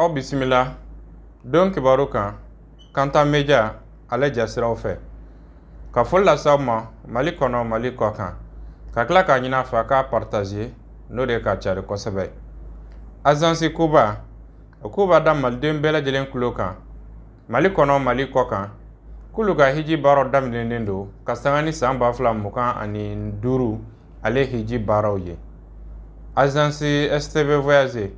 Aw bisimila don kibaru kan Kanta Media ale jasiraw fɛ ka foli lase aw ma Mali kɔnɔ, Mali kɔ kan, ka tila k'a ɲini a fɛ a k'a partager, n'o de ka cari kosɛbɛ. Agence Kuba o k'u b'a da maliden bɛɛ lajɛlen tulo kan Mali kɔnɔ, Mali kɔ kan, k'olu ka hiji baaraw daminɛnen don ka sanga ni san 2025 ale hiji baaraw ye. Agence STB Voyage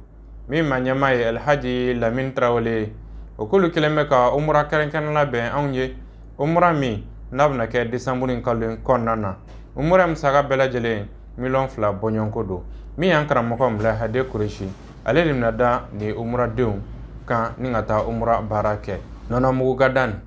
min ma ɲɛmaa ye Alhaji Lamine Traoré ye, o k'olu kɛlen bɛ ka umura kɛrɛnkɛrɛn labɛn anw ye, umura min n'a bɛna kɛ décembre kalo in kɔnɔna na. Umura musaka bɛɛ lajɛlen 2 miliyɔn bɔɲɔgɔnko don. Min y'an karamɔgɔ Mulayi Hade Kuresi, ale de bɛna da nin umuradenw kan ni ka taa umura baara kɛ. Nɔnɔmugu gadan,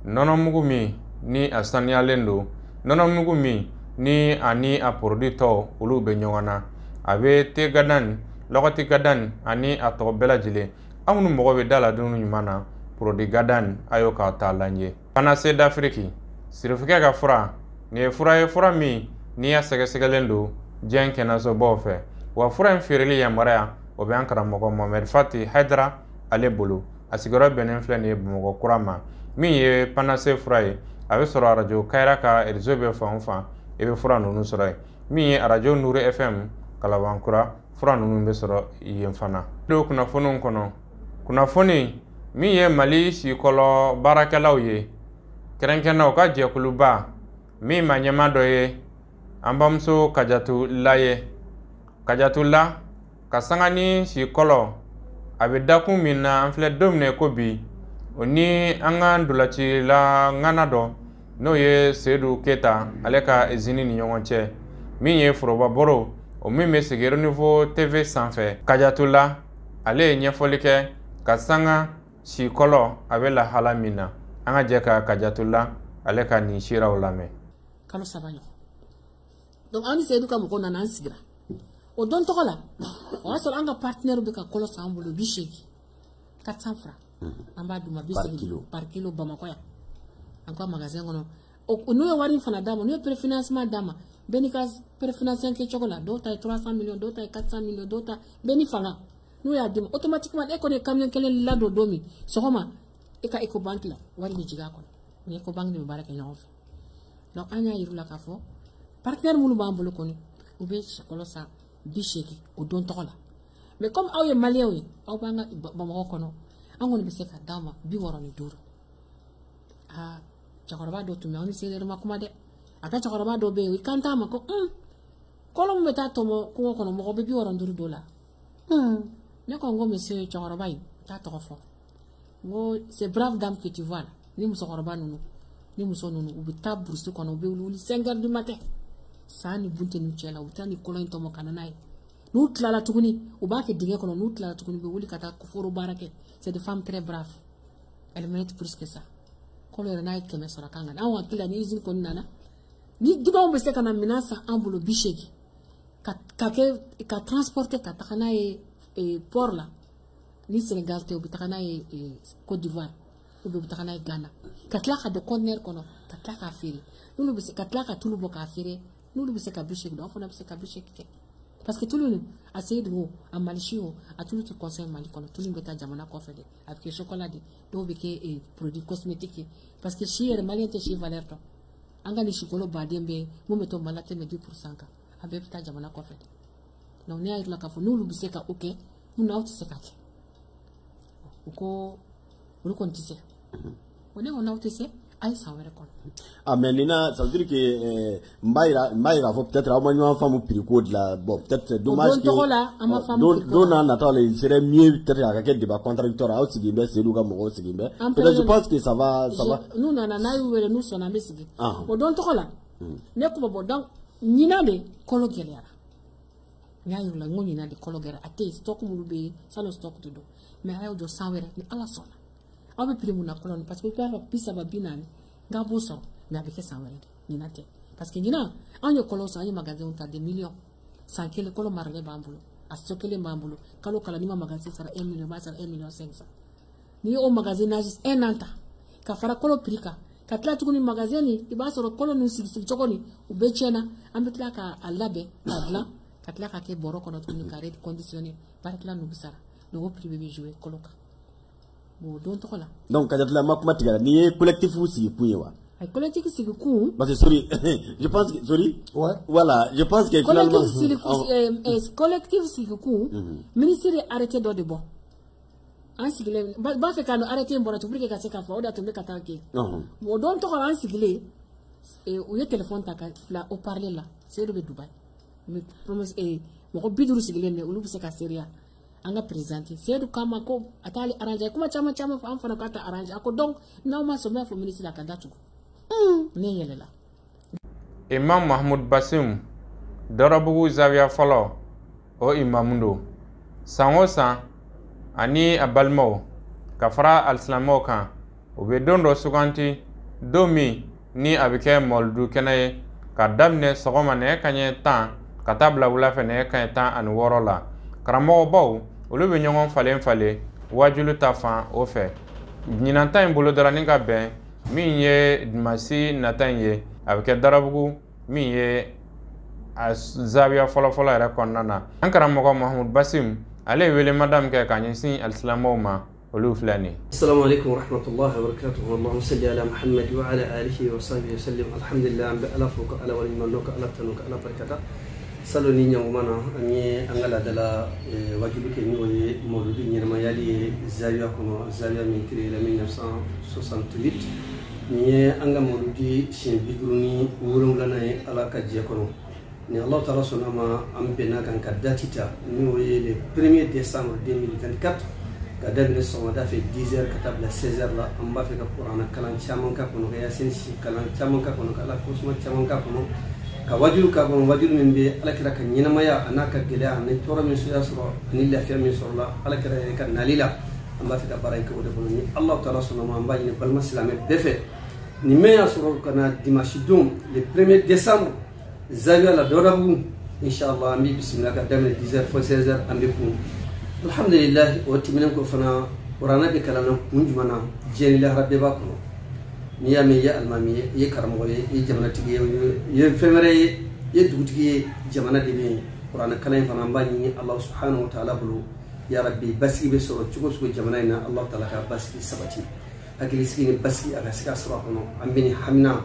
nɔnɔmugu min ni a saniyalen don, nɔnɔmugu min ni a ni a produit tɔw olu bɛ ɲɔgɔn na, a bɛ te gadan, lɔgɔti gadan ani a tɔ bɛɛ lajɛlen. Aw minnu mago bɛ da la dumuni ɲuman na, produit gadan, a y'o k'a taalan ye. Panacée d'Afrique, sirifikɛ ka fura nin ye, fura ye, fura min n'i y'a sɛgɛsɛgɛlen don diɲɛ kɛnɛyasobaw fɛ. Wa fura in feereli yamaruya o bɛ an karamɔgɔ Mohamed Fati Hayidara ale bolo. A sigiyɔrɔ bɛnnen filɛ nin ye Bamakɔ kura ma. Min ye Panacée fura ye, a bɛ sɔrɔ arajo Kayira ka réseau bɛ fan o fan, i bɛ fura ninnu sɔrɔ yen. Min ye arajo Nuru FM Kalabankura, fura ninnu bɛ sɔrɔ yen fana. Don kunnafoniw kɔnɔ, kunnafoni min ye Mali sikɔlɔ baarakɛlaw ye, kɛrɛnkɛrɛnnenya u ka jɛkuluba min ma ɲɛmaa dɔ ye an bamuso Kajatu La ye. Kajatu La ka sanga ni sikɔlɔ a bɛ dakun min na an filɛ don min na ko bi, o ni an ka ntolacila ŋana dɔ n'o ye Seyidu Keyita ale ka usine ni ɲɔgɔn cɛ, min ye foroba baro o min bɛ sigi Renouveau TV sanfɛ. Kajatu La ale ye ɲɛfɔli kɛ ka sanga sikɔlɔ a bɛ lahala min na. An ka jɛ ka Kajatu La ale ka nin siraw lamɛn. Kalo 3 ɲɔgɔn. Donc an ni Seyidu ka mɔgɔw nana, an sigira o don tɔgɔ la. O y'a sɔrɔ an ka partenaire bɛ ka kɔlɔ san an bolo 80, 400 francs, an b'a d'u ma 80 par kilo Bamakɔ yan, an ka magasin kɔnɔ. N'u ye wari in fana d'a ma, n'u ye préfinancement d'a ma, bɛɛ n'i ka préfinancement kɛcogo la, dɔw ta ye 300 millions, dɔw ta ye 400 millions, dɔw ta bɛɛ ni fanga. N'u y'a d'i ma, automatiquement e kɔni ye camion kelen ladon don min sɔgɔma, e ka Ecobank la, wari bɛ jigin a kɔnɔ. Ni Ecobank de bɛ baara kɛ ɲɔgɔn fɛ. Donc an y'a yir'u la k'a fɔ partenaire minnu b'an bolo kɔni, u bɛ sikɔlɔ san 80 o don tɔgɔ la, mais comme aw ye maliyɛnw ye, aw b'an ka Bamakɔ kɔnɔ, an kɔni bɛ se ka d'aw ma 65. Aa, cɛkɔrɔba dɔ tun bɛ, aw ni Seydou ma kuma dɛ, a ka cɛkɔrɔba dɔ bɛ yen, o kan t'a ma ko kɔlɔ min bɛ taa tɔmɔ kungo kɔnɔ, mɔgɔ bɛ 65 dɔ la. Ne ko n ko monsieur cɛkɔrɔba in, n t'a tɔgɔ fɔ, n ko c'est brave dame que tu vois là, ni musokɔrɔba ninnu ni muso ninnu, u bɛ taa brousse kɔnɔ, u bɛ wuli 5 heures du matin, san ni bunteni cɛ la, u bɛ taa ni kɔlɔn in tɔmɔ ka na n'a ye. N'u tilala tuguni, u b'a kɛ dingɛ kɔnɔ. N'u tilala tuguni, u bɛ wuli ka taa foro baara kɛ. C'est des femmes très braves, elles méritent plus que ça. Kɔlɔ yɛrɛ n'a ye 100 sɔrɔ a kan ka na. Anw hakili la, ni usine kɔni nana, ni dunanw bɛ se ka na minɛn san an bolo 80, ka kɛ ka transporter ka taga n'a ye port la, ni Sénégal tɛ, u bɛ taga n'a ye Côte d'Ivoire ou bien u bɛ taga n'a ye Ghana, ka tila ka don conteneur kɔnɔ, ka tila k'a feere, n'olu bɛ se ka tila ka tulu bɔ k'a feere, n'olu bɛ se ka 80 don, an fana bɛ se ka 80 kɛ, parce que tulu nin, a Seyidu o, a Malisi o, a tulu tɛ consommer Mali kɔnɔ. Tulu in bɛ taa jamana kɔfɛ de, a bɛ kɛ chocolat de, dɔw bɛ kɛ produit cosmétique ye, parce que si yɛrɛ, maliyɛn tɛ si valeur dɔn. An ka nin sikolo baden bɛ mun bɛ to Mali la tɛmɛ 10% kan, a bɛɛ bɛ taa jamana kɔfɛ de. Donc ne y'a yir'u la k'a fɔ n'olu bɛ se ka o kɛ, mun na aw tɛ se k'a kɛ? U ko olu kɔni tɛ se. O ne ko n'aw tɛ se, a ye san wɛrɛ kɔnɔ. Ah, mais Nina, ça veut dire que n b'a yira fɔ peut-être aw ma ɲɔgɔn faamu prix ko de la. Bon, peut-être c'est dommage que don tɔgɔ la an ma faamu prix ko. Don n'a nataw la, il serait mieux peut-être a ka kɛ débat contradictoire, aw sigi bɛ, Seydou ka mɔgɔw sigi bɛ. Peut-être, je pense que ça va, ça va. N'u nana, n'a y'u wele, n'u sɔnna, an bɛ sigi. O don tɔgɔ la, ne ko bon, donc ɲinan de kɔlɔ gɛlɛyara. N y'a yir'u la, n ko ɲinan de kɔlɔ gɛlɛyara, a tɛ yen, stock minnu bɛ yen, salon stock de don, mais a y'aw jɔ san wɛrɛ ni Ala sɔnna, aw bɛ prix mun na kɔlɔ nin, parce que i b'a 30, 40, n k'a b'o sɔrɔ, mais a bɛ kɛ san wɛrɛ de, ɲinan tɛ, parce que ɲinan anw ye kɔlɔ san, an ye magasin ta des millions. San kelen kɔlɔ maralen b'an bolo, a so kelen b'an bolo. Kalo kalo, n'i ma magasin sara 1 million, i b'a sara 1 million 500. N'i ye o magasinage un an ta ka fara kɔlɔ prix kan, ka tila tuguni magasin nin, i b'a sɔrɔ kɔlɔ ninnu sigi sigi cogo nin, u bɛɛ tiɲɛna. An bɛ tila k'a labɛn, k'a dilan, ka tila k'a kɛ bɔrɔ kɔnɔ tuguni, ka reconditionner. Baarakɛla ninnu bɛ sara. Donc o prix bɛ jouer kɔlɔ kan. Bon, o don tɔgɔ la. Donc Kadiatou, ma kuma tigɛ la, n'i ye collectif sigi kun ye wa? A collectif sigi kun. Parce que sorry, je pense que sorry. Ouais. Voilà, je pense que finalement collectif sigi kun, ministre ye arrêté dɔ de bɔ. An sigilen b'a fɛ ka no arrêté in bɔra pour que ka se ka fɔ, o de y'a to n bɛ ka taa kɛ. Bon, o don tɔgɔ la, an sigilen, u ye téléphone ta ka bila haut-parleur la. Seydou bɛ Dubaï. Mɔgɔ 50 sigilen bɛ, olu bɛ se ka seereya. An ka présidente Seydou k'a ma ko a t'ale arranger, kuma caman caman fɔ, an fana k'a ta arranger. A ko donc n'aw ma sɔn, n b'a fɔ ministre la ka datugu. Ne yɛlɛla. Imam Mahmoud Basim, Dɔrɔbugu zawiya fɔlɔ, o imamu don. San o san, ani a balimaw ka fara alisilamɛw kan, u bɛ don dɔ suganti, don min ni a bɛ kɛ mɔlidu kɛnɛ ye, ka daminɛ sɔgɔma nɛgɛ kanɲɛ 10 ka taa bila wula fɛ nɛgɛ kanɲɛ 16 la. Karamɔgɔbaw olu bɛ ɲɔgɔn falen falen wajulu ta fan o fɛ. Ɲinan ta in bolo dara ni ka bɛn min ye dimasi nata in ye, a bɛ kɛ Darabugu min ye a zawiya fɔlɔfɔlɔ yɛrɛ kɔnɔna na. An karamɔgɔ Mahmoud Basim, ale ye welemada min kɛ ka ɲɛsin alisilamɛw ma, olu filɛ nin ye. Assalamu alaikum warahmatullahi wabarakatuh. Allahumma salli ala Muhammad wa ala alihi wa sahbihi wa sallim. Alhamdulillah, an bɛ Ala fo ka Ala waleɲuman dɔn, ka Ala tanu, ka Ala barikada. Salon ni ɲanguma na, an ye an ka laadala wajulu kɛ, n'o ye mawludi ɲɛnamayali ye zawiya kɔnɔ, zawiya min créé la 1968. Nin ye an ka mawludi siɲɛ 57nan ye Ala ka jɛ kɔnɔ. Ni Allahu taala sɔnna ma, an bɛnna kan ka date ta, n'o ye le 1er décembre 2024, ka daminɛ sɔgɔmada fɛ 10 heures ka taa bila 16 heures la. An b'a fɛ ka kuranɛ kalan caman k'a kɔnɔ, ka yasin si kalan caman k'a kɔnɔ, ka Ala kosuma caman k'a kɔnɔ, ka wajulu k'a kɔnɔ, wajulu min bɛ Alakira ka ɲɛnamaya a n'a ka gɛlɛya ani tɔɔrɔ min y'a sɔrɔ ani lafiya min sɔrɔla Alakira yɛrɛ ka nali la. An b'a fɛ ka baara in kɛ o de kɔnɔ. Ni Allahu taala sɔnna ma, an b'a ɲini balima silamɛ bɛɛ fɛ, ni min y'a sɔrɔ ka na dimanche don le 1er décembre zawiya la Dɔrɔbugu, inshallah an bɛ bisimila ka daminɛ 10 heures fo 16 heures, an bɛ kun. Alhamdulillah, o tɛmɛnen kɔ fana, kuranɛ bɛ kalan na kun jumɛn na? Diɲɛ ni lahara bɛɛ b'a kɔnɔ. N'i y'a mɛn i ye alimami ye, i ye karamɔgɔ ye, i ye jamanatigi ye, i ye fɛn wɛrɛ ye, i ye dugutigi ye, jamana de bɛ yen. Kuranɛ kalan in fana, an b'a ɲini Alahu subhanahu wa taala bolo, ya Rabbi, basigi bɛ sɔrɔ cogo o cogo jamana in na, Alahu taala ka basigi sabati, hakilisigi ni basigi a ka se ka sɔrɔ a kɔnɔ. An bɛ nin hamina,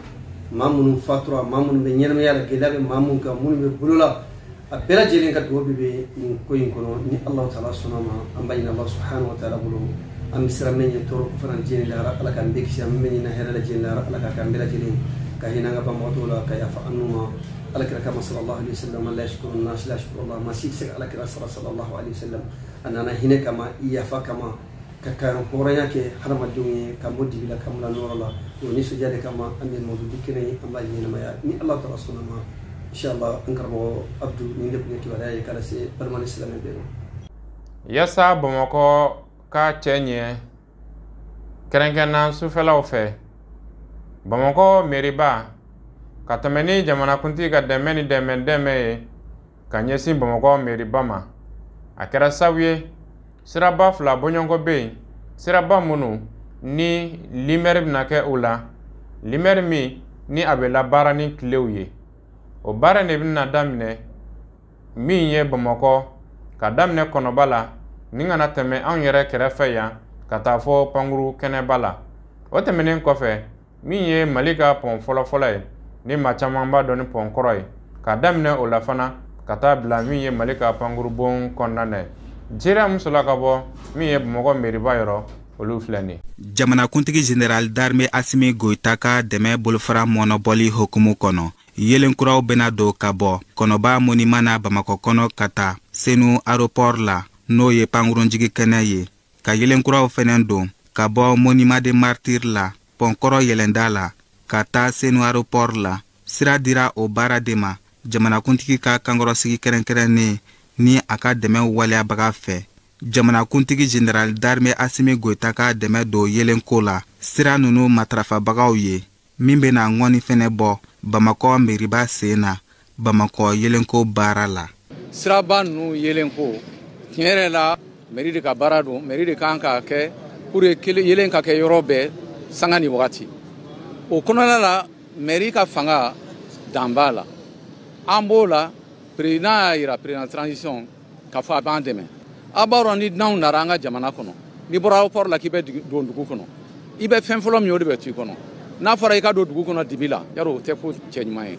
maa minnu fatura, maa minnu bɛ ɲɛnamaya la, gɛlɛya bɛ maa minnu kan, minnu bɛ bolo la, a bɛɛ lajɛlen ka dugawu bɛ nin ko in kɔnɔ. Ni Alahu taala sɔnna ma, an b'a ɲini Alahu subhanahu wa taala bolo, an bɛ siran min ɲɛ tɔɔrɔ fana diɲɛ ni lahara, Ala k'an bɛɛ kisi. An bɛ ɲini hɛrɛ la diɲɛ ni lahara, Ala k'a k'an bɛɛ lajɛlen, ka hinɛ an ka banbagatɔw la, ka yafa an n'u ma. Ala kira kama sallallahu alaihi wasallam, la yashkuru nas la yashkuru Allah, maa si tɛ se ka Ala kira sara sallallahu alaihi wasallam. A nana hinɛ kama, i yafa kama, ka kan hɔrɔnya kɛ hadamadenw ye, ka bɔ dibi la, ka bila nɔrɔ la. O nisɔndiya de kama an bɛ mawludi kɛnɛ ye, an b'a ɲɛnamaya ni Ala taala sɔnna ma, inshallah. An karamɔgɔ Abdu, nin de tun ye kibaruya ye k'a lase balima ni silamɛ bɛɛ ma. Yaasa Bamakɔ ka cɛ ɲɛ, kɛrɛnkɛrɛnna sufɛlaw fɛ, Bamakɔ meriba ka tɛmɛ ni jamanakuntigi ka dɛmɛ ni dɛmɛ ye ka ɲɛsin Bamakɔ meriba ma, a kɛra sababu ye siraba 2 bɔɲɔgɔnko bɛ yen, siraba minnu ni limɛri bɛna kɛ o la, limɛri min ni a bɛ labaara ni tilew ye. O baara in de bɛna daminɛ min ye Bamakɔ, ka daminɛ Kɔnɔba la ni kana tɛmɛ anw yɛrɛ kɛrɛfɛ yan ka taa fɔ pankuru kɛnɛba la. O tɛmɛnen kɔfɛ, min ye Mali ka pɔn fɔlɔfɔlɔ ye ni maa caman b'a dɔn ni pɔn kɔrɔ ye, ka daminɛ o la fana ka taa bila min ye Mali ka pankurubon kɔnɔna na ye. Jeriya min sɔrɔla ka bɔ min ye Bamakɔ meriba yɔrɔ, olu filɛ nin ye. Jamanakuntigi général d'armée Assimi Goïta ka dɛmɛ bolofara mɔnɔbɔli hukumu kɔnɔ, yelen kuraw bɛna don ka bɔ Kɔnɔba monument na Bamakɔ kɔnɔ ka taa Senu aéroport la, n'o ye pankurunjigi kɛnɛ ye, ka yelen kuraw fɛnɛ don ka bɔ monument de martyr la pɔnkɔrɔ yɛlɛnda la ka taa Senu aéroport la. Sira dira o baara de ma jamanakuntigi ka kankɔrɔsigi kɛrɛnkɛrɛnnen ni a ka dɛmɛ waleyabaga fɛ. Jamanakuntigi général d'armée Assimi Goïta ka dɛmɛ don yelenko la sira ninnu matarafabagaw ye, min bɛna ŋɔni fɛnɛ bɔ Bamakɔ meriba sen na Bamakɔ yelenko baara la. Siraba ninnu yelenko tiɲɛ yɛrɛ la, mairie de ka baara don, mairie de kan k'a kɛ pour que yelen ka kɛ yɔrɔ bɛɛ sanga ni wagati. O kɔnɔna la, mairie ka fanga dan b'a la. An b'o la, président y'a yira, président transition, k'a fɔ a b'an dɛmɛ. Aw b'a dɔn ni dunanw nana an ka jamana kɔnɔ, n'i bɔra aéroport la k'i bɛ don dugu kɔnɔ, i bɛ fɛn fɔlɔ min ye o de bɛ to i kɔnɔ. N'a fɔra i ka don dugu kɔnɔ dibi la, yarɔ o tɛ ko cɛɲuman ye.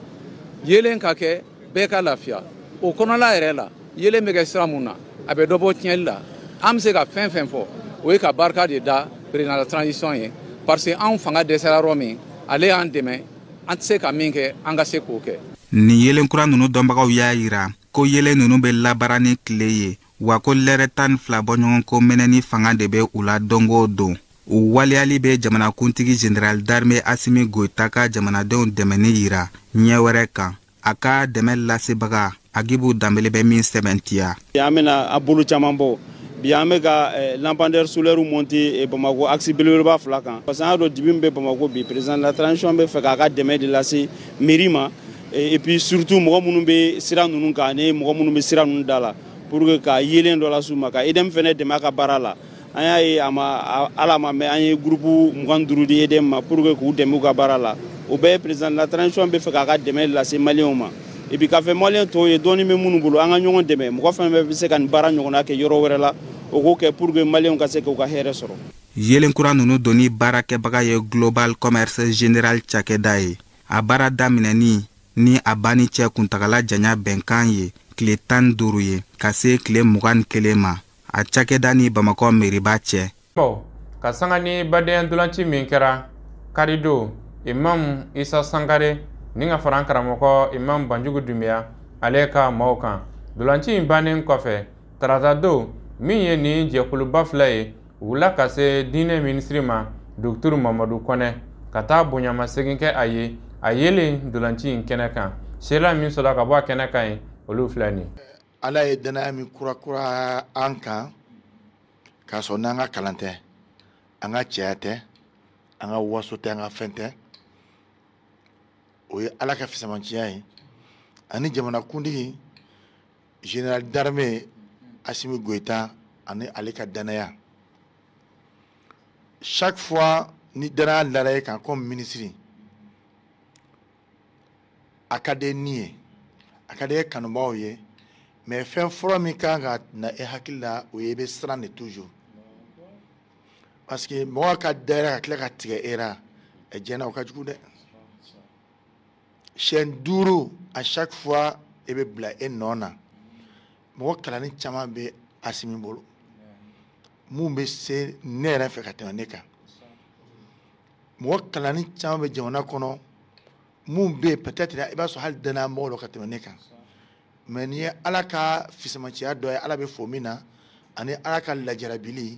Yeelen ka kɛ bɛɛ ka lafiya. O kɔnɔla yɛrɛ la, yeelen bɛ kɛ sira mun na, a bɛ dɔ bɔ tiɲɛli la. An bɛ se ka fɛn fɛn fɔ, o ye ka barika de da président de la transition ye, parce que anw fanga dɛsɛra yɔrɔ min, ale y'an dɛmɛ, an tɛ se ka min kɛ, an ka se k'o kɛ. Nin yeelen kura ninnu dɔnbagaw y'a yira ko yeelen ninnu bɛ labaara ni tile ye, wa ko lɛrɛ 12 bɔɲɔgɔnko mɛnɛni fanga de bɛ u la don o don. U waleyali bɛ jamanakuntigi général d'armée Assimi Goïta ka jamanadenw dɛmɛni yira ɲɛ wɛrɛ kan, a ka dɛmɛ lasebaga Agibu Danbele bɛ min sɛbɛntiya. An bɛna a bolo caman bɔ bi, an bɛ ka lampadaire solaire monter Bamakɔ axe belebeleba 2 kan, parce que an y'a dɔn dibi min bɛ Bamakɔ bi, président de la transition bɛ fɛ k'a ka dɛmɛ de lase mairie ma, et puis surtout mɔgɔ minnu bɛ sira ninnu kan ani mɔgɔ minnu bɛ sira ninnu da la, pour que ka yeelen dɔ las'u ma, ka EDM fɛnɛ dɛmɛ a ka baara la. An y'a ye a ma ala ma mɛ an ye groupe 25 di EDM ma pour que k'u dɛmɛ u ka baara la. O bɛɛ président de la transition bɛ fɛ k'a ka dɛmɛ lase maliyɛnw ma, et puis k'a fɛ maliyɛn tɔw ye dɔɔni bɛ minnu bolo, an ka ɲɔgɔn dɛmɛ. Mɔgɔ fɛn fɛn bɛ se ka nin baara ɲɔgɔnna kɛ yɔrɔ wɛrɛ la, o k'o kɛ pour que maliyɛnw ka se k'u ka hɛrɛ sɔrɔ. Yeelen kura ninnu donni baarakɛbaga ye Global Commerce General cakɛda ye. A baara daminɛni ni a banni cɛ kuntagala janya bɛnkan ye tile 15 ye ka se tile 21 ma, a cakɛda ni Bamakɔ meriba cɛ. Ka sanga ni badenya ntolanci min kɛra karidon, Imam Isa Sankare ni ka fara an karamɔgɔ Imam Banjugu Dunbiya ale ka maaw kan. Ntolanci in bannen kɔfɛ tarata don, min ye nin jɛkuluba 2 ye, u wulila ka se diinɛ minisiri ma Docteur Mamadu Kɔnɛ ka taa bonyamasegin kɛ a ye a yelen ntolanci in kɛnɛ kan. Seereya min sɔrɔla ka bɔ a kɛnɛ kan ye, olu filɛ nin ye. Ala ye danaya min kurakura an kan, k'a sɔrɔ n'an ka kalan tɛ, an ka cɛya tɛ, an ka waso tɛ, an ka fɛn tɛ, o ye Ala ka fisamanciya ye. Ani jamanakuntigi général d'armée Assimi Goïta ani ale ka danaya. Chaque fois ni danaya dara e kan comme ministre, a ka di ni ye, a ka di e kanubaaw ye, mais fɛn fɔlɔ min kan ka na e hakili la, o ye i bɛ siran de toujours, parce que mɔgɔ ka da ka tila ka tigɛ e la, ɛ diɲɛ na o ka jugu dɛ. Siɲɛ 5 à chaque fois e bɛ bila e nɔ na. Mɔgɔ kalanni caman bɛ Assimi bolo mun bɛ se ne yɛrɛ fɛ ka tɛmɛ ne kan. Mɔgɔ kalanni caman bɛ jamana kɔnɔ mun bɛ yen, peut-être i b'a sɔrɔ hali danaya mɔgɔ dɔ ka tɛmɛ ne kan, mais n'i ye Ala ka fisamanciya dɔ ye, Ala bɛ fo min na, ani Ala ka lajarabili,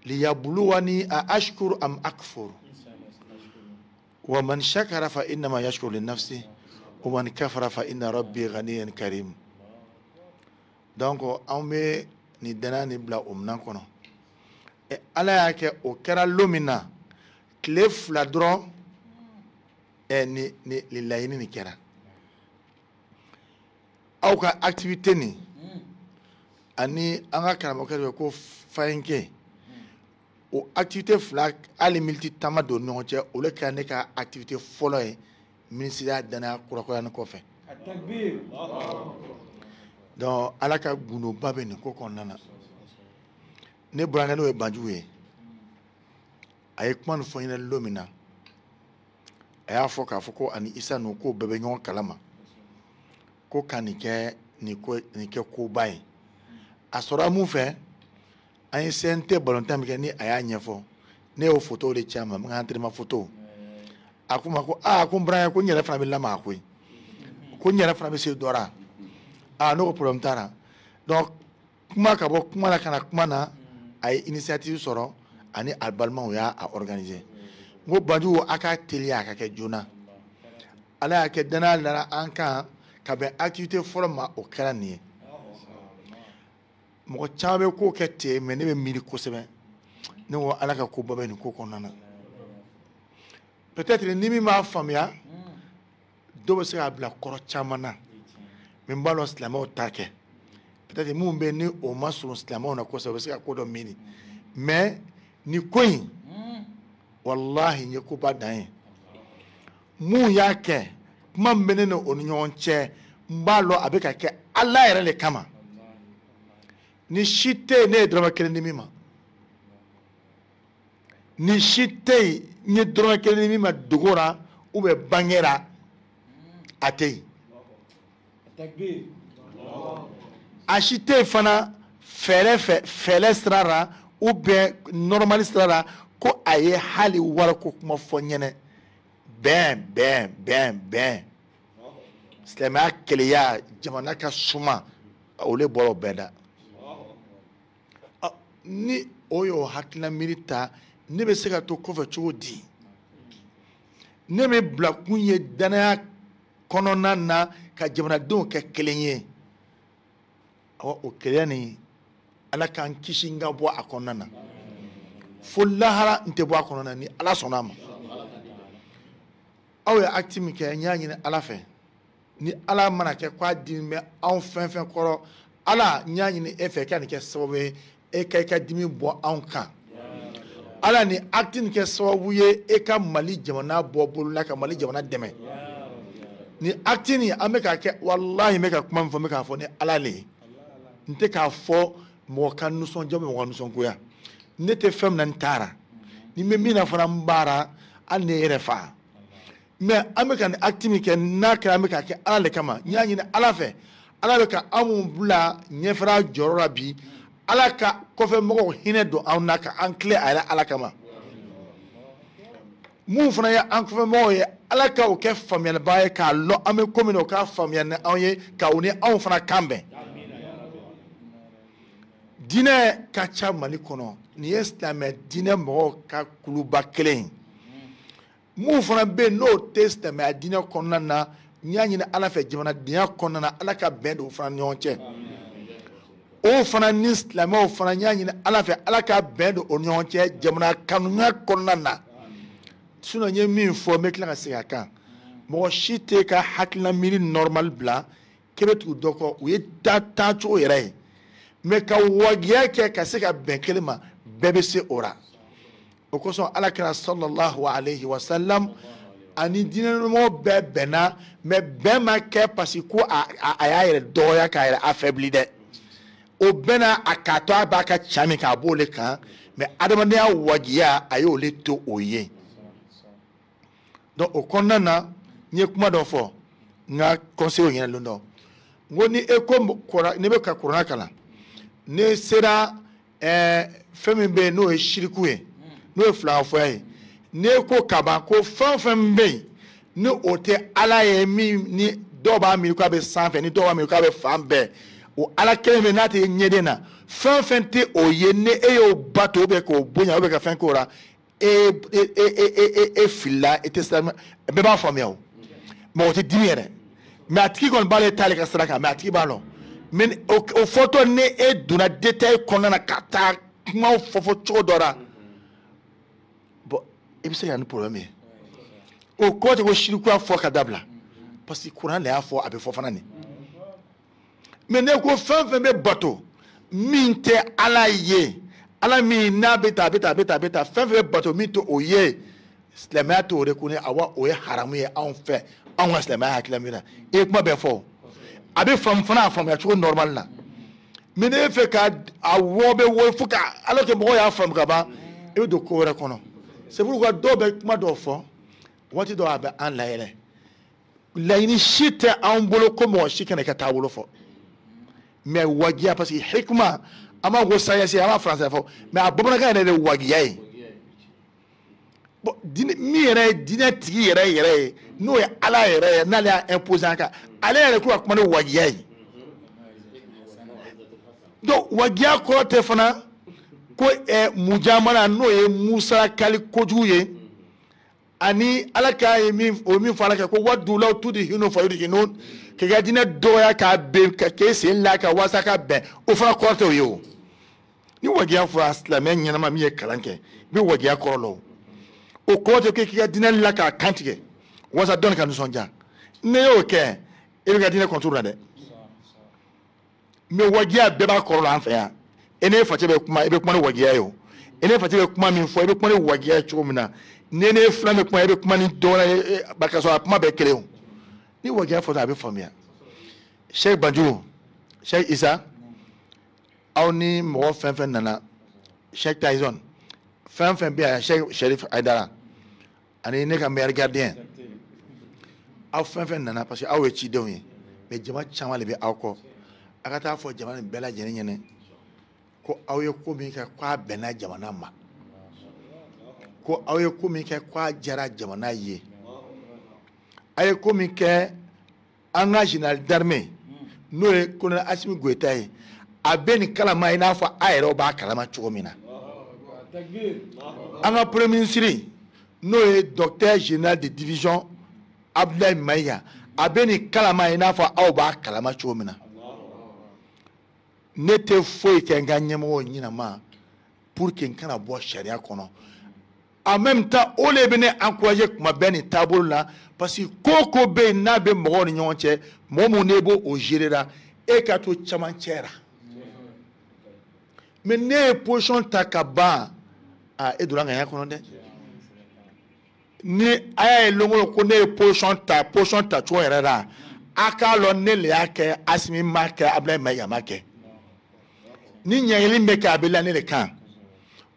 liyabluwani a ashkuru am akfur wa man shakara fa innama yashkuru li nafsi wa man kafara fa inna rabbi ghaniyyun karim. Donc anw bɛ nin danaya nin bila o minɛn kɔnɔ. Ala y'a kɛ o kɛra lon min na, tile 2 dɔrɔn ni laɲini nin kɛra. Aw ka activité nin ani an ka karamɔgɔkɛ dɔ ko Fayinke, o activité 2 hali miniti tan ma don ɲɔgɔn cɛ, o de kɛra ne ka activité fɔlɔ ye minisiriya danaya kurakurayani kɔfɛ. Donc Ala ka gundoba bɛ nin ko kɔnɔna na. Ne burankɛ n'o ye Banjugu ye, a ye kuma nin fɔ n ɲɛna lon min na, a y'a fɔ k'a fɔ ko ani Isa ninnu k'o bɛɛ bɛ ɲɔgɔn kalama, ko ka nin kɛ nin ko nin kɛ koba ye. A sɔrɔla mun fɛ, an ye CNT balontan min kɛ ni a y'a ɲɛfɔ, ne y'o photo de ci a ma, n ka entraînement photo. A ko n ma ko aa, ko n burankɛ, ko n yɛrɛ fana bɛ lamaga koyi, ko n yɛrɛ fana bɛ se dɔ la. Aa, ne ko problème t'a la. Donc kuma ka bɔ kuma la ka na kuma na, a ye initiative sɔrɔ ani a balimaw y'a organiser. N ko Banjugu, a k'a teliya a ka kɛ joona. Ala y'a kɛ danaya nana an kan ka bɛn activité fɔlɔ ma, o kɛra nin ye. Mɔgɔ caman bɛ ko kɛ ten, mais ne bɛ miiri kosɛbɛ. Ne ko Ala ka koba bɛ nin ko kɔnɔna na. Peut-être ni min m'a faamuya, dɔw bɛ se k'a bila kɔrɔ caman na, mais n b'a dɔn silamɛw t'a kɛ. Peut-être minnu bɛ yen ni o ma surun silamɛw na kosɛbɛ, u bɛ se ka ko dɔ miiri, mais nin ko in walahi n ye koba dan ye. Mun y'a kɛ, kuma min bɛ ne ni o ni ɲɔgɔn cɛ, n b'a lɔn a bɛ ka kɛ Ala yɛrɛ de kama. Ni si tɛ yen ne ye dɔrɔmɛ kelen di min ma, ni si tɛ yen n ye dɔrɔmɛ kelen di min ma dogo la ou bien bange la, a tɛ yen. A si tɛ yen fana fɛɛrɛ fɛ, fɛɛrɛ sira la ou bien normal sira la, ko a ye hali wariko kuma fɔ n ɲɛnɛ. Bɛn bɛn bɛn bɛn, silamɛya keleya, jamana ka suma, o le bɔra o bɛɛ da. Ni o y'o hakilina miiri ta, ne bɛ se ka to kɔfɛ cogo di? Ne bɛ bila kun ye danaya kɔnɔna na ka jamanadenw kɛ kelen ye. Awɔ, o kelenya nin, Ala k'an kisi n ka bɔ a kɔnɔna na. Fo lahara n tɛ bɔ a kɔnɔna na ni Ala sɔnna a ma. Aw ye acte min kɛ, n y'a ɲini Ala fɛ, ni Ala mana kɛ k'a dimi bɛ anw fɛn fɛn kɔrɔ, Ala, n y'a ɲini e fɛ ka nin kɛ sababu ye e ka i ka dimi bɔ anw kan. Ala, ni acte nin kɛ sababu ye e ka Mali jamana bɔ bolo la, ka Mali jamana dɛmɛ. Ni acte nin an bɛ k'a kɛ, walahi n bɛ ka kuma min fɔ, n bɛ k'a fɔ ni Ala le ye. N tɛ k'a fɔ mɔgɔ ka nisɔndiya, mɔgɔ ka nisɔngoya. Ne tɛ fɛn min na, n taara ni n bɛ min na fana, n baara, hali ne yɛrɛ fa. Mais an bɛ ka nin acte min kɛ, n'a kɛra an bɛ k'a kɛ Ala de kama. N y'a ɲini Ala fɛ, Ala bɛ ka anw bila ɲɛfɛla jɔyɔrɔ la bi, Ala ka kɔfɛ mɔgɔw hinɛ don anw na ka an tilen a yɛrɛ Ala kama. Mun fana ye an kɔfɛ mɔgɔw ye, Ala ka o kɛ faamuyalibaa ye k'a lɔn an bɛ ko min na, o k'a faamuya ni anw ye, ka o ni anw fana kan bɛn. Diinɛ ka ca Mali kɔnɔ, nin ye silamɛ diinɛ mɔgɔw ka kuluba kelen ye. Mun fana bɛ yen n'o tɛ silamɛya diinɛ kɔnɔna na, n y'a ɲini Ala fɛ jamanadenya kɔnɔna na, Ala ka bɛn don o fana ni ɲɔgɔn cɛ. O fana ni silamɛw fana, n y'a ɲini Ala fɛ, Ala ka bɛn don o ni ɲɔgɔn cɛ jamana kanuya kɔnɔna na. Sinon n ye min fɔ, n bɛ tila ka segin a kan. Mɔgɔ si tɛ ka hakilina miiri normal bila k'e bɛ tugu dɔ kɔ, o ye taacogo yɛrɛ ye. Mais ka wajibiya kɛ ka se ka bɛn kelen ma, bɛɛ bɛ se o la. O kosɔn Ala kɛra sallallahu alayhi wa sallam ani diinɛmɔgɔ bɛɛ bɛnna, mais bɛn ma kɛ parce que ko a y'a yɛrɛ dɔgɔya k'a yɛrɛ affaibli dɛ. O bɛnna a k'a to a b'a ka ca min kan, a b'o le kan, mais adamadenya wajibiya a y'o le to o ye. Donc o kɔnɔna na, n ye kuma dɔ fɔ n ka conseil ɲɛna lon dɔ. N ko ni e ko ne bɛ ka kuranɛ kalan, ne sera fɛn min bɛ yen n'o ye siriku ye, n'o ye filankafoya ye, n'e ko kaban ko fɛn o fɛn bɛ yen ni o tɛ Ala ye, min ni dɔw b'a miiri k'a bɛ sanfɛ, ni dɔw b'a miiri k'a bɛ fan bɛɛ, o Ala kelen bɛ n'a tɛ ɲɛden na, fɛn o fɛn tɛ o ye, ni e y'o bato ou bien k'o bonya ou bien ka fɛn k'o la, e e e e e filila, e tɛ sira, bɛɛ b'a faamuya o, mɔgɔ tɛ dimi yɛrɛ, mais a tigi kɔni b'ale t'ale ka sira kan, mais a tigi b'a lɔn. Mais o fɔtɔ ni e donna détail kɔnɔna na ka taa kumaw fɔ fɔ cogo dɔ la, bon, i bɛ se ka na ni problème ye. O kɔrɔ tɛ ko sirikuya fɔ ka dabila, parce que kuran de y'a fɔ, a bɛ fɔ fana nin. Mais ne ko fɛn fɛn bɛ bato min tɛ Ala ye, Ala min n'a bɛ taa a bɛ taa a bɛ taa a bɛ taa, fɛn fɛn bɛ bato min tɛ o ye, silamɛya t'o de ko ni awa o ye haramu ye anw fɛ, anw ka silamɛya hakilina min na. I ye kuma bɛɛ fɔ, a bɛ faamu fana, a faamuya cogo normal la. Mais n'e fɛ ka a wɔ bɛ wɔ fo ka alors que mɔgɔw y'a faamu ka ban, i bɛ don ko wɛrɛ kɔnɔ. C'est pourquoi dɔw bɛ kuma dɔw fɔ waati dɔw a bɛ an layɛlɛ. Laɲini si tɛ anw bolo ko mɔgɔ si kana i ka taabolo fɔ, mais wajiya, parce que hikma an b'a ko sagesse, an b'a français fɔ, mais a bamanankan yɛrɛ de ye wajiya ye. Bon, diinɛ min yɛrɛ ye diinɛ tigi yɛrɛ yɛrɛ ye, n'o ye Ala yɛrɛ ye, n'ale y'a imposer an kan, ale yɛrɛ ko ka kuma ni wajiya ye. Donc wajiya kɔrɔ tɛ fana ko mujamala, n'o ye musakali kojugu ye, ani Ala k'a ye min o min fɔ Ala kɛ ko wadulaw tudhinu fayudhinun, k'i ka diinɛ dɔgɔya k'a ben ka k'e sen la ka walasa ka bɛn, o fana kɔrɔ tɛ o ye o. Ni wajiya fɔra silamɛ ɲɛnama min ye kalan kɛ, i bɛ wajiya kɔrɔ lɔn. O kɔrɔ tɛ k'i ka diinɛ la k'a kan tigɛ walasa dɔnni ka nisɔndiya. N'i y'o kɛ, e bɛ ka diinɛ kɔntu la dɛ. Mais wajiya bɛɛ b'a kɔrɔ la an fɛ yan. E n'e facɛ bɛ kuma, i bɛ kuma ni wajiya ye o. E n'e facɛ bɛ kuma min fɔ, i bɛ kuma ni wajiya ye cogo min na. Ni ne filan bɛ kuma, i bɛ kuma ni dɔ wɛrɛ ye, ka sɔrɔ a kuma bɛɛ kelen o. Ni wajiya fɔra, a bɛ faamuya. Cheikh Banjugu, Cheikh Isa, Aw ni mɔgɔ fɛn fɛn nana, Cheikh Tyson, fɛn fɛn bɛ yan, Cheikh Sherif Aidara, ani ne ka meilleur gardien, aw fɛn fɛn nana parce que aw ye cidenw ye, mais jama caman de bɛ aw kɔ. A ka taa fɔ jama nin bɛɛ lajɛlen ɲɛna ko aw ye ko min kɛ k'a bɛnna jamana ma, ko aw ye ko min kɛ k'a diyara jamana ye, a ye ko min kɛ an ka général d'armée n'o ye colonel Assimi Goïta ye, a bɛ nin kalama i n'a fɔ a yɛrɛ b'a kalama cogo min na. An ka premier ministre n'o ye docteur général de division Abdoulaye Maïga, a bɛ nin kalama i n'a fɔ aw b'a kalama cogo min na. Ne tɛ foyi kɛ n ka ɲɛmɔgɔw ɲinama pour que n kana bɔ sariya kɔnɔ. En même temps, o de bɛ ne encourager kuma bɛɛ nin taabolo la, parce que ko ko bɛ yen n'a bɛ mɔgɔw ni ɲɔgɔn cɛ, mɔgɔ mun ne b'o o gérer la, e ka to camancɛ la. Mais ne ye position ta ka ban, ah, e donna ŋaniya kɔnɔ dɛ. Ni a y'a ye lon o lon ko ne ye position ta, position ta cogo yɛrɛ la, a k'a lɔn ne le y'a kɛ, Assimi m'a kɛ, Abdoulaye Maïga m'a kɛ. Ni ɲɛɲini bɛ kɛ, a bɛ la ne de kan.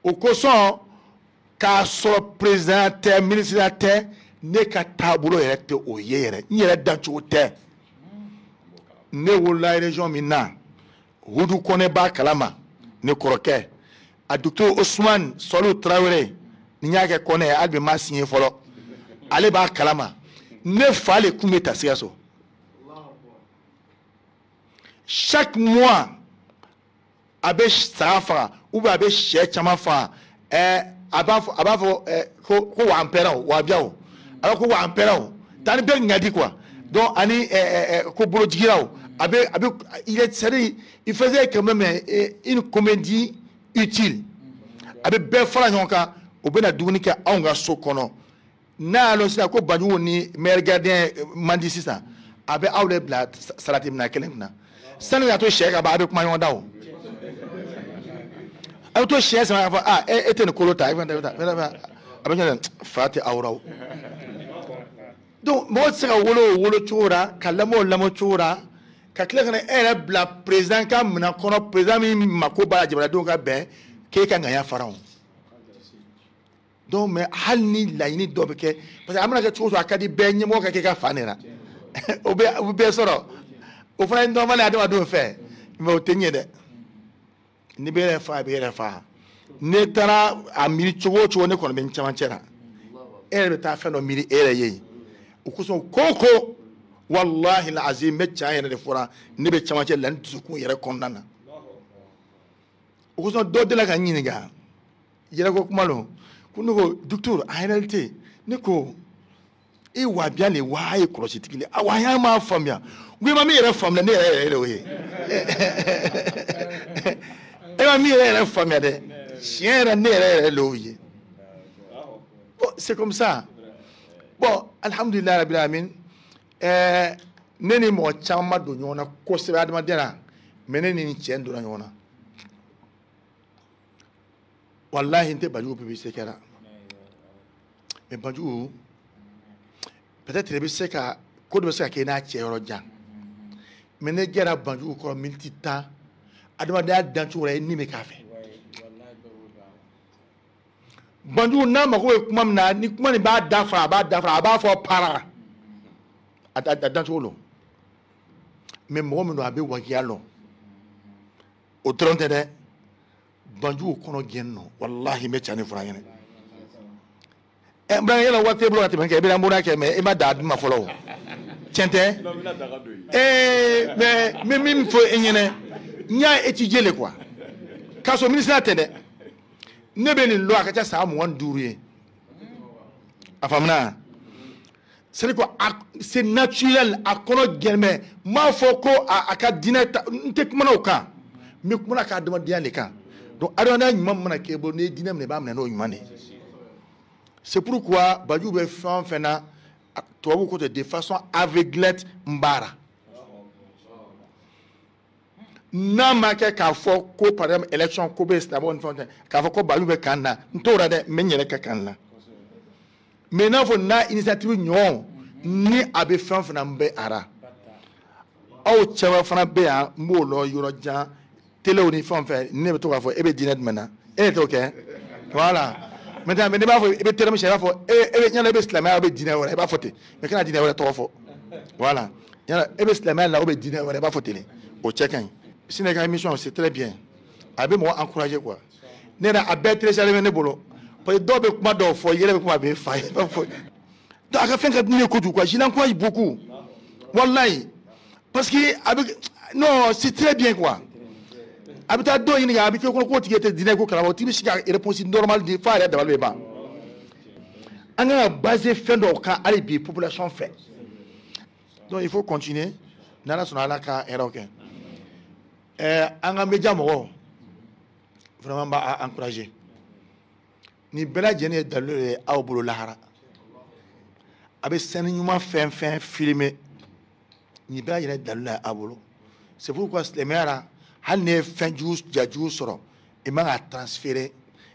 O kosɔn, k'a sɔrɔ président tɛ, ministre tɛ, ne ka taabolo yɛrɛ tɛ o ye yɛrɛ, n yɛrɛ dancogo tɛ. Ne wolola région min na, Hudu Kɔnɛ b'a kalama, ne kɔrɔkɛ, a docteur Ousmane Sɔliw Tarawele, ni n y'a kɛ Kɔnɛ ye, hali bi n m'a signé fɔlɔ, ale b'a kalama. Ne fa le kun bɛ ta Sikaso. Chaque mois, a bɛ saga faga ou bien a bɛ sɛ caman faga, a b'a fɔ ko wa pɛrɛn o, wa biya o, a b'a fɔ ko wa pɛrɛn o, taa ni bɛɛ ŋadi quoi. Donc ani ko bolojigira o, a bɛ il est, c'est-à-dire il faisait quand même une comédie utile. A bɛ bɛɛ fara ɲɔgɔn kan, o bɛ na dumuni kɛ anw ka so kɔnɔ. N'a y'a lɔn sisan ko Banjugu ni meilleur gardien man di sisan, a bɛ aw de bila salati minɛ kelen kunna. Sani ka to sɛ ka ban, a bɛ kuma ɲɔgɔn da o. A bɛ to sɛ sama k'a fɔ, ah, e tɛ nin kolo ta, e fana tɛ, a bɛ ɲɛ fa tɛ aw la o. Donc mɔgɔ tɛ se ka wolo o wolo cogo la, ka lamɔ o lamɔ cogo la, ka tila ka na e yɛrɛ bila président ka minɛn kɔnɔ, président min mako b'a la jamanadenw ka bɛn, k'e ka ŋaniya fara o. Donc mais hali ni laɲini dɔ bɛ kɛ, parce que a mana kɛ cogo o cogo, a ka di bɛɛ ɲɛmɔgɔ ka kɛ ka fa de la, o bɛ bɛɛ sɔrɔ, o fana ye normal ye adamadenw fɛ, mais o tɛ ɲɛ dɛ. N'i bɛ yɛrɛ fa, a bɛ yɛrɛ fa. Ne taara a miiri cogo o cogo, ne kɔni bɛ n camancɛ la, e yɛrɛ bɛ taa fɛn dɔ miiri e yɛrɛ ye yen. O kosɔn ko o ko, walahi azim, n bɛ tiɲɛ yɛrɛ de fɔra, ne bɛ camancɛ la n dusukun yɛrɛ kɔnɔna na. O kosɔn dɔ delila ka n ɲininka yɛrɛko kuma lo, ko ne ko docteur, en réalité ne ko e wabiya le wa ye kɔlɔsitigi le, awa an y'a ma faamuya, n ko i ma min yɛrɛ faamuya, ne yɛrɛ yɛrɛ o ye. E ma min yɛrɛ faamuya dɛ, tiɲɛ yɛrɛ ne yɛrɛ yɛrɛ l'o ye. Bon, c'est comme ça. Bon, alhamdulilayi rabbil alamin, ne ni mɔgɔ caman ma don ɲɔgɔn na kosɛbɛ adamadenya la, mais ne ni nin cɛ in donna ɲɔgɔn na. Walahi n tɛ Banjugu publicité kɛra, mais Banjugu peut-être i bɛ se ka ko dɔ bɛ se ka kɛ i n'a cɛ yɔrɔ jan, mais ne gɛrɛ Banjugu kɔrɔ miniti 10, adamadenya dancogo la i ni bɛ k'a fɛ. Banjugu n'a mago bɛ kuma min na, ni kuma nin b'a da fara, a b'a da fara, a b'a fɔ para, a dancogo lɔ. Mais mɔgɔ min don, a bɛ wajibiya lɔ, o dɔrɔn tɛ dɛ. Banjugu kɔnɔ gɛn nɔ, walahi n bɛ ca ni fura ɲɛnɛ. Ɛ n balimakɛ, yala waati t'e bolo ka tɛmɛ kɛ, i bɛna moriya kɛ, mais i ma da a dun ma fɔlɔ o. Tiɲɛ tɛ? Mais n bɛ min fɔ e ɲɛnɛ, n y'a étudier le quoi. K'a sɔrɔ minisiriya tɛ dɛ. Ne bɛ nin lɔ a ka ca san 25 ye. A faamuna? C'est quoi, c'est naturel, a kɔnɔ gɛn mɛ. N m'a fɔ ko a ka diinɛ ta, n tɛ kumana o kan. N bɛ kumana a ka adamadenya de kan. Donc adamadenya ɲuman mana k'e bolo, n'i ye diinɛ minɛ, i b'a minɛ n'o ɲuman de ye. C'est pourquoi Banjugu bɛ fɛn o fɛn na, tubabuw ko ten, de façon aveuglette n b'a la. N'a ma kɛ k'a fɔ ko par exemple élection ko bɛ silamɛw ni fɛnw cɛ, k'a fɔ ko Banjugu bɛ kan na, n t'o la dɛ, n bɛ n yɛrɛ kɛ kan la. Mais n'a fɔ n'a initiative ɲɔgɔn ni a bɛ fɛn o fɛn na, n bɛ a la. Aw caman fana bɛ yan, n b'o lɔ yɔrɔ jan. Télé ni fɛn fɛn ne bɛ to k'a fɔ e bɛ diinɛ jumɛn na e t'o kɛ voilà maintenant mais ne b'a fɔ e bɛ terme i b'a fɔ e bɛ yala e bɛ silamɛya ou bɛ diinɛ wɛrɛ i b'a fɔ ten mais kana diinɛ wɛrɛ tɔgɔ fɔ voilà yala e bɛ silamɛya la ou bɛ diinɛ wɛrɛ i b'a fɔ ten o cɛ ka ɲi. Sini ka émission c'est très bien a bɛ mɔgɔ encourager quoi ne yɛrɛ a bɛɛ télécharger bɛ ne bolo parce que dɔw bɛ kuma dɔw fɔ yɛrɛ bɛ kuma a bɛ fa i b'a fɔ donc a ka fɛn ka di ne ye kojugu quoi je l'encourage beaucoup wallahi parce que a bɛ non c'est très bien quoi. A bɛ taa dɔw ɲininka a bɛ kɛ kɔnɔ k'o tigi tɛ diinɛ ko kalama o tigi bɛ se ka réponse normale di f'a yɛrɛ dabali bɛ ban. An kan ka baser fɛn dɔw kan hali bi population fɛ donc il faut continuer n'Ala sɔnna Ala ka hɛrɛw kɛ. An ka média mɔgɔw vraiment n b'a encourager nin bɛɛ lajɛlen ye dalilu ye aw bolo lahara a bɛ scène ɲuman fɛn fɛn filmer nin bɛɛ lajɛlen ye dalilu ye aw bolo c'est pourquoi silamɛya la hali n'i ye fɛn jugu ja jugu sɔrɔ i man ka transférer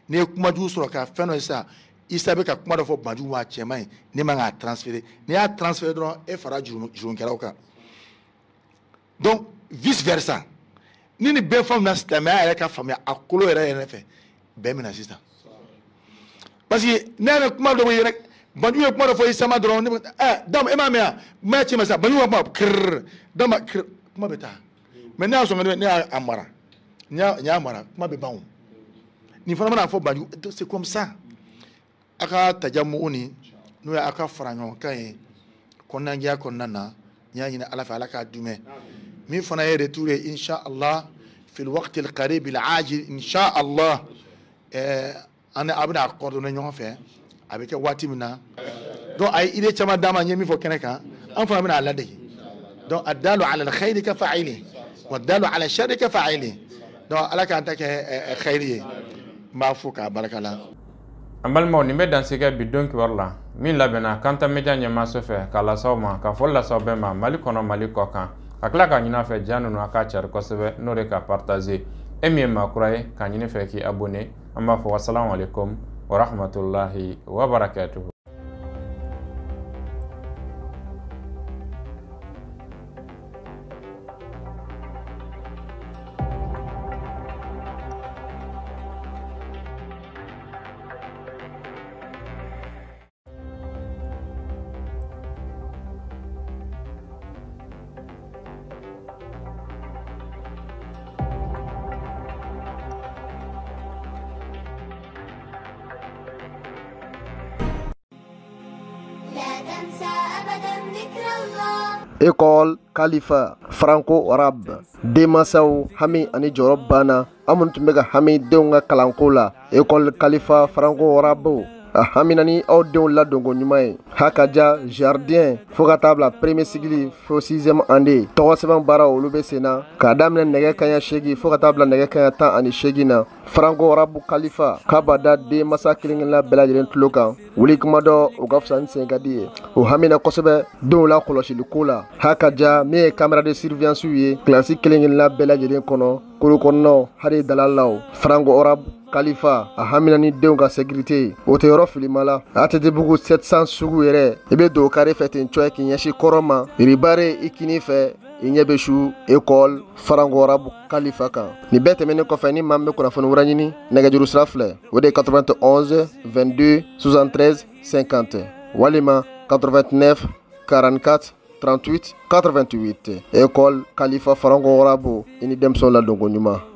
n'i ye kuma jugu sɔrɔ ka fɛn dɔ ye sisan Isa bɛ ka kuma dɔ fɔ Banjugu ma a cɛ man ɲi ne man k'a transférer n'i y'a transférer dɔrɔn e fara jurumukɛlaw kan donc vice versa ni nin bɛɛ faamuya silamɛya yɛrɛ ka faamuya a kolo yɛrɛ yɛrɛ fɛ bɛn bɛ na sisan parce que ne yɛrɛ kuma dɔ yɛrɛ Banjugu ye kuma dɔ fɔ Isa ma dɔrɔn ne bɛ dama e m'a mɛn yan kuma cɛ ma sa Banjugu ka kuma kirrrr dama kirr kuma bɛ taa. Mais ne y'a sɔn ne y'a mara n y'a mara kuma bɛ ban o nin fana mana fɔ Banjugu c'est comme ça a ka tajamugu ni n'o ye a ka fara ɲɔgɔn kan ye kɔnɔnajɛya kɔnɔna na n y'a ɲini Ala fɛ Ala k'a dumɛ min fana ye retour ye insha Allah fil waqti al qarib al ajil insha Allah an a bɛna coordonner ɲɔgɔn fɛ a bɛ kɛ waati min na donc a ye idée caman d'a ma n ye min fɔ kɛnɛ kan an fana bɛna a ladege donc addalu ala al khayri ka fa'ili wadalu ala sharri ka fa'ili donc Ala k'an ta kɛ khayri ye n b'a fo k'a barika la. An balimaw nin bɛ dansigɛ bi don kibaru la min labɛnna Kanta Media ɲɛmaaso fɛ k'a lasaw ma ka foli lasaw bɛɛ ma Mali kɔnɔ Mali kɔ kan ka tila k'a ɲini a fɛ ja ninnu a k'a cari kosɛbɛ n'o de ka partager e min ye maa kura ye k'a ɲini fɛ k'i abonné an b'a fɔ wasalamu aleykum wa rahmatulahi wa barakatuhu. École Khalifa Franco Arabe denmansaw hami ani jɔyɔrɔ banna an minnu tun bɛ ka hami denw ka kalanko la École Khalifa Franco Arabe a hamina ni aw denw ladonko ɲuman ye hakaja jardin fo ka taa bila premier cycle fo 6e année tɔgɔ sɛbɛn baara olu bɛ sen na k'a daminɛ nɛgɛ kanɲɛ 8 fo ka taa bila nɛgɛ kanɲɛ 18 na Franco Arabe Khalifa k'a b'a da denmansa kelen-kelenna bɛɛ lajɛlen tulo kan wuli kuma dɔ o ka fisa ni sen ka di ye o hamina kosɛbɛ denw la kɔlɔsiliko la hakaja min ye caméra de surveillance ye kilasi kelen-kelenna bɛɛ lajɛlen kɔnɔ kolo kɔnɔnaw hali dalalaw Franco Arabe Khalifa a hamina ni denw ka sécurité o tɛ yɔrɔ filima la ATT-bugu 700 sugu yɛrɛ i bɛ don kare fɛ ten cɔye k'i ɲɛsin kɔrɔ ma ribare i kini fɛ i ɲɛ bɛ su École Franco Arabe Khalifa kan nin bɛɛ tɛmɛnen kɔfɛ ni maa min bɛ kunnafoni wɛrɛ ɲini nɛgɛjuru sira filɛ o de ye 91 22 73 50 walima 89 44 38 88 École Khalifa Franco Arabe i ni denmisɛnw ladonko ɲuman.